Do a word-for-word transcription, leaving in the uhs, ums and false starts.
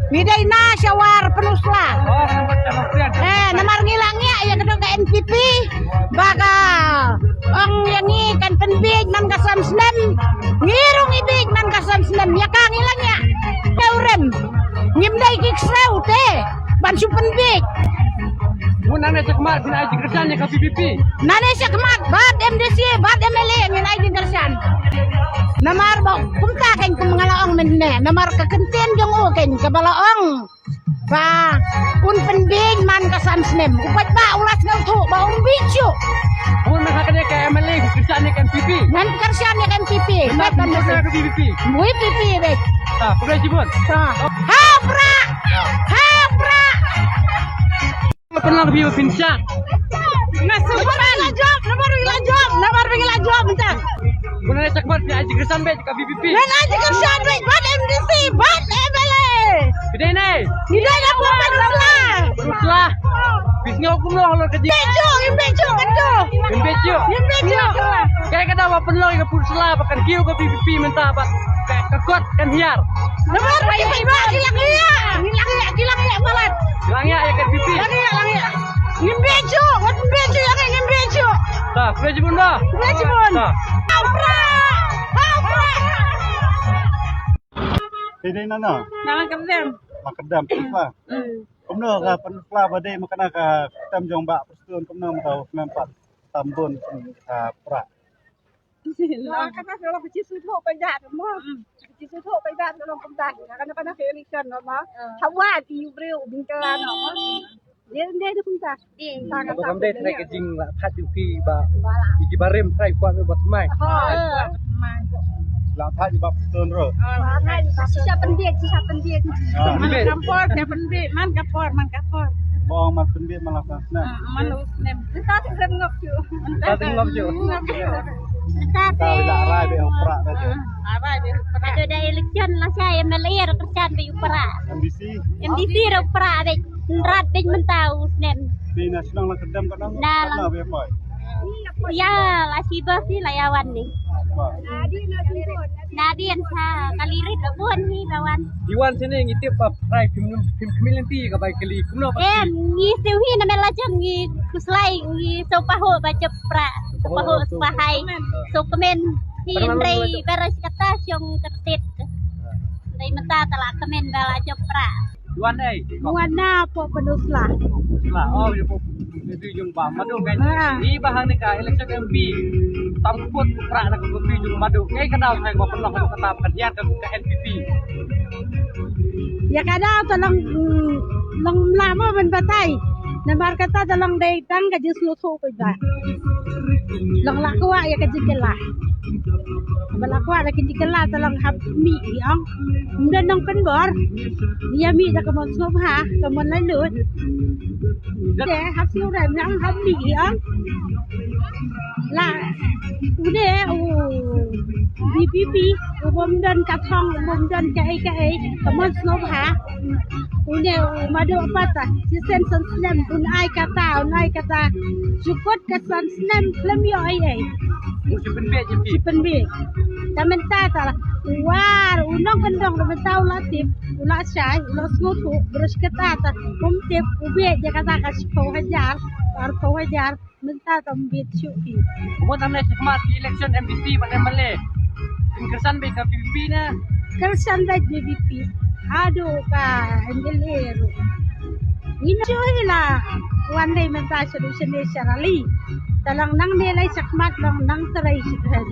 Ngi dei na shawar Pynursla. Eh, namar ngi la ngiah ïa ka dong ka N P P. Ba ka ong ïa ngi kan pynbiej man ka san snem. Ngi ruh ngi biej man ka san snem. Ïa ka ngi la ngiah. Te u rem. Ngim dei ki ksrew te ban shu pynbiej. Bun nane shakhmat ngin ai jingkyrshan ïa ka V P P. Nane shakhmat bad M D C bad M L A ngin ai jingkyrshan. Namar ba kumta kein kum nga la ong mynne. Namar ka kyntien jong u kein kaba la ong ba un pynbiej man ka san snem. U paidbah u la sngewthuh ba um biej shuh. Bun nane ka M L A kyrshan ïa ka N P P. Ngan kyrshan ïa ka N P P. Bun nane ka V P P. V P P bad. Ah, pura jibun. Ha pra. Ha pra. Pynlong ka biu pynshah. Nga sumar la jop, namar la jop, namar la jop mynta. Bun nane shakhmat phi ai jingkyrshan bad ka V P P. Ngan ai jingkyrshan bad bad M D C bad M L A. Phi dei nai. Phi dei na Pynursla. Pynursla. Phi sngew kumno halor ka jing. Bejo, ngim bejo kan tu. Ngim bejo. Ngim bejo. Kaei ka daw ba pynlong ïa ka Pynursla ba kan kiew ka V P P mynta ba ka kot kan hiar. Namar ba ïa ba ki la ngiah. Ki la ngiah, ki la ngiah palat. Ki la ngiah ïa ka V P P. La ngiah, la ngiah. Ngim bejo, ngan bejo ïa ngi, ngim bejo. Ta, khublei jibun ba. Khublei jibun. Ta. Hapra. Hapra. Te dei nana. Nana kerdem. Ma kerdem, pa. Hmm. Kumno ka Pynursla ba dei ma kane ka tem jong Bah Prestone kumno ma ka snem pat tam bun ka pra. Ka kata ka long ka jingsngewthuh ka jait mo. Ka jingsngewthuh ka jait ka long kumta. Ka kane ka election mo. Hawa ti u briew u bingkela mo. Dei dei dei kumta. Dei. Ka kata kam dei trai ka jing la that ju ki ba. Ki ba rem trai kwah ba tmai. La that ju ba pynton ro. Shisha pynbiej, shisha pynbiej. Man ka por, shisha pynbiej, man ka por, man ka por. Bong man pynbiej man la snem. Man la snem. Nta te rem ngop ju. Nta te ngop ju. Nta te. Nta te la rai be pra be. Rai be pra. Ado da election la sa M L A ra kerchan be pra. M D C. M D C ra pra be. Nrat be mynta u snem. Di na shnong la kedem ka nang. Na la. Na be pai. Ya, la si bas ni la ya wan ni. Nadien sa kali rit bun ni lawan. Iwan sini ngitip ba prai phim phim community ka bai kali kumno ba. Em ngi siu hi na mela jam ngi kuslai ngi so paho ba jep pra so paho so pahai so kemen hi ndrei beres kata siong kertit. Ndrei mata tala kemen bala jep pra. Wan ei. Wan na po Pynursla. Pynursla. Oh, ïa po. Ïa jong Bah Madu kan. Ha. Ïa ba hang ne ka election M P. Tam kut pra na ka kopi jong Madu. Ngai ka daw sai ko pynlong ka ta kan hiar ka N P P. Ïa ka daw ta long long la mo ban batai. Namar kata ta long dei tang ka jisngewthuh. Ba long la kwah ïa ka jingkylla. Ba la kwah ïa ka jingkylla ta long hap mih ïa ong. Ym don nongpynbor. Ïa mih da ka mon sngewbha ka mon laitluid. Te hap sngewrem ïa ong hap mih ïa ong. La une u V P P u bym don ka thong u bym don kaei kaei ka mon sngewbha. Une u Madu pat ta shisien san snem un ai kata un ai kata. Jukut ka san snem khlem ïoh ei ei. Shi pynbiej. Ta mynta ta la u war u nongkyndong ta mynta u la tip u la shai u la sngewthuh brus kata ta um tip u biej ïa kata ka shiphew hajar arphew hajar. Mynta tam bit shuh phi. Kumno tam ne sukmat election M D C bad M L A. Phin kyrshan bad ka V P P ne? Kyrshan bad V P P. Haduh ka M L A ruh. Ngin shuh hi la wan dei mynta sha du shane sha rally. Ta long nangne lai sukmat long nang trei sukmat.